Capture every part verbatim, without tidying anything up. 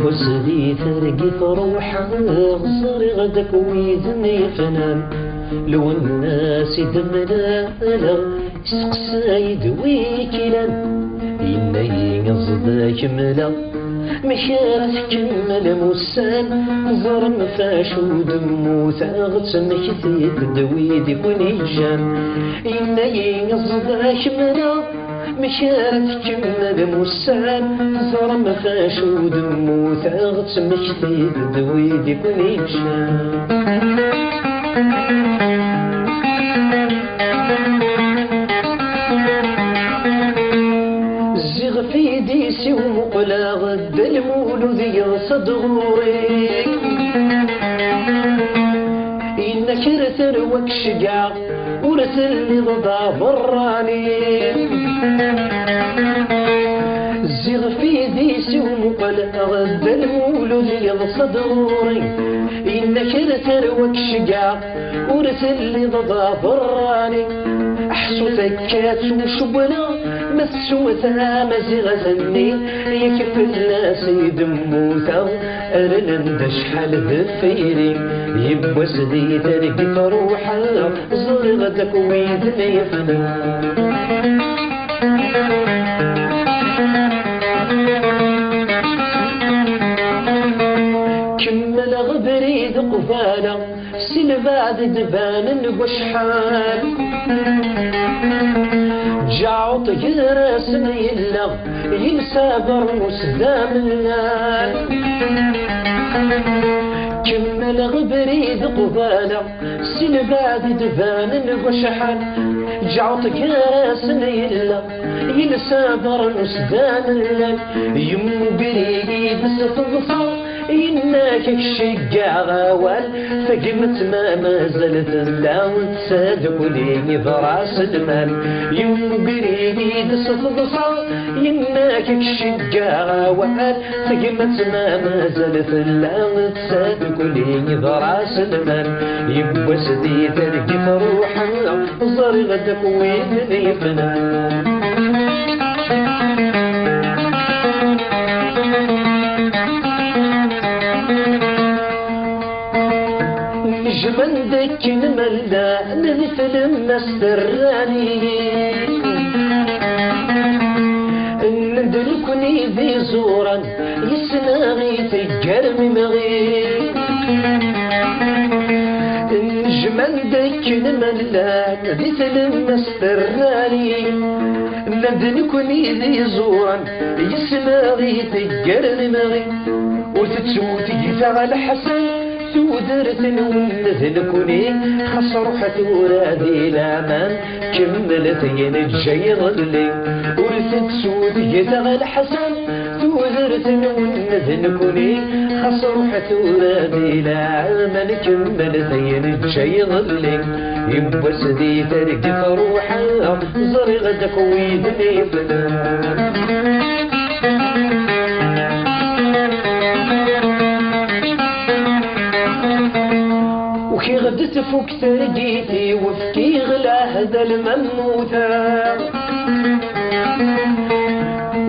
Yiwwas di targit ruḥeɣ, ẓriɣ-d akk widen yefnan. Lwennas i d-mlaleɣ, isteqsay-d wi k-ilan. Yenna-yi aẓ-d a k-mleɣ, amek ara tkemmlem ussan? Teẓrem f acu d-mmuteɣ, ttmektit-d wid i ken-iǧǧan. Yenna-yi aẓ-d a k-mleɣ, amek ara tkemmlem ussan? Teẓrem f acu d-mmuteɣ, ttmektit-d wid i ken-iǧǧan. Ziɣ f idis-iw muqleɣ, Dda Lmulud yeḍsa-d ɣur-i. Yenna-k ar tarwa k-ceggɛeɣ, ur telliḍ d aberrani. Ziɣ f idis-iw muqleɣ, Dda Lmulud yeḍsa-d ɣur-i. Yenna-k ar tarwa k-ceggɛeɣ, ur telliḍ d aberrani. Ḥṣut akka ttucewwleɣ, ma tettum tamaziɣt-nni, yak fell-as i d-mmuteɣ, rnan-d acḥal deffir-i. Yiwwas di targit ruḥeɣ, ẓriɣ-d akk widen yefnan. Kemmleɣ abrid qbala, si lbeɛd d-banen deg wacḥal. Ǧaɛuṭ gar-asen yella, yelsa abernus d amellal. Kemmleɣ abrid qbala, si lbeɛd d-banen deg wacḥal. Ǧaɛuṭ gar-asen yella, yelsa abernus d amellal. Yemmuger-iyi-d s teḍsa, yenna-k ad k-ceggeɣ awal. Tagmat ma mazal tella, d tadukli d ras lmal. Yemmuger-iyi-d s teḍsa, yenna-k ad k-ceggeɣ awal. Tagmat ma mazal tella, d tadukli d ras lmal. Yiwwas di targit ruḥeɣ, ẓriɣ-d akk widen yefnan. Nejman-d akken ma llan di tlemmast rran-iyi. Nnan-d nekni d iẓuran, yis-neɣ i teggarem imɣi. Nejman-d akken ma llan di tlemmast rran-iyi. Nnan-d nekni d iẓuran, yis-neɣ i teggarem imɣi. Ur tettu tgita a Lḥasan, tudert-nwen d nekni, xas ruḥ tura di laman, kemmlet yenǧa iḍelli. Ur tettu tgita a Lḥasan, tudert-nwen d nekni, xas ruḥ tura di laman, kemmlet yenǧa iḍelli. Yiwwas di targit ruḥeɣ, ẓriɣ-d akk widen yefnan. Ukiɣ-d tfuk targit-iw, fkiɣ lɛehd alma mmuteɣ.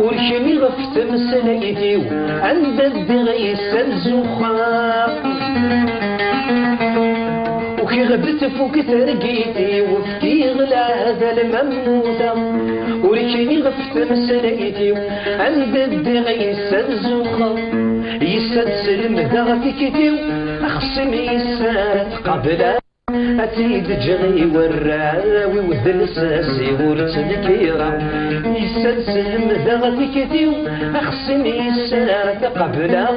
Ur kniɣ ɣef tmeslayt-iw, anda ddiɣ yesserzuxxeɣ. Ukiɣ-d tfuk targit-iw, fkiɣ lɛehd alma mmuteɣ. Ur kniɣ ɣef tmeslayt-iw, anda ddiɣ yesserzuxxeɣ. Yis-ad slemdeɣ tikti-w, axṣim yis ara tqabel. Ad tt-id-ǧǧeɣ i warraw-iw d lsas-iw ur ttnekkireɣ. Yis-ad slemdeɣ tikti-w, axṣim yis ara tqableɣ.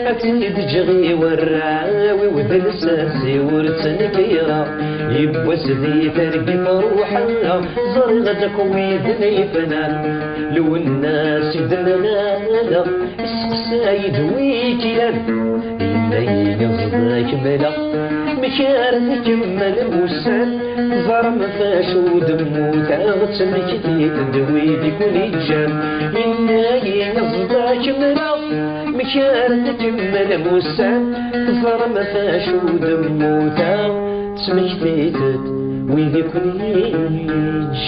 Ad tt-id-ǧǧeɣ i warraw-iw d lsas-iw ur ttnekkireɣ. Yiwwas di targit ruḥeɣ, ẓriɣ-d akk widen yefnan. Lwennas i d-mlaleɣ, isteqsay-d wi k-ilan. Yenna-yi aẓ-d a k-mleɣ, amek ara tkemmlem ussan? Teẓrem f acu d-mmuteɣ, ttmektit-d wid i ken-iǧǧan. Yenna-yi aẓ-d a k-mleɣ, amek ara tkemmlem ussan? Teẓrem f acu d-mmuteɣ, ttmektit-d wid i ken-iǧǧan.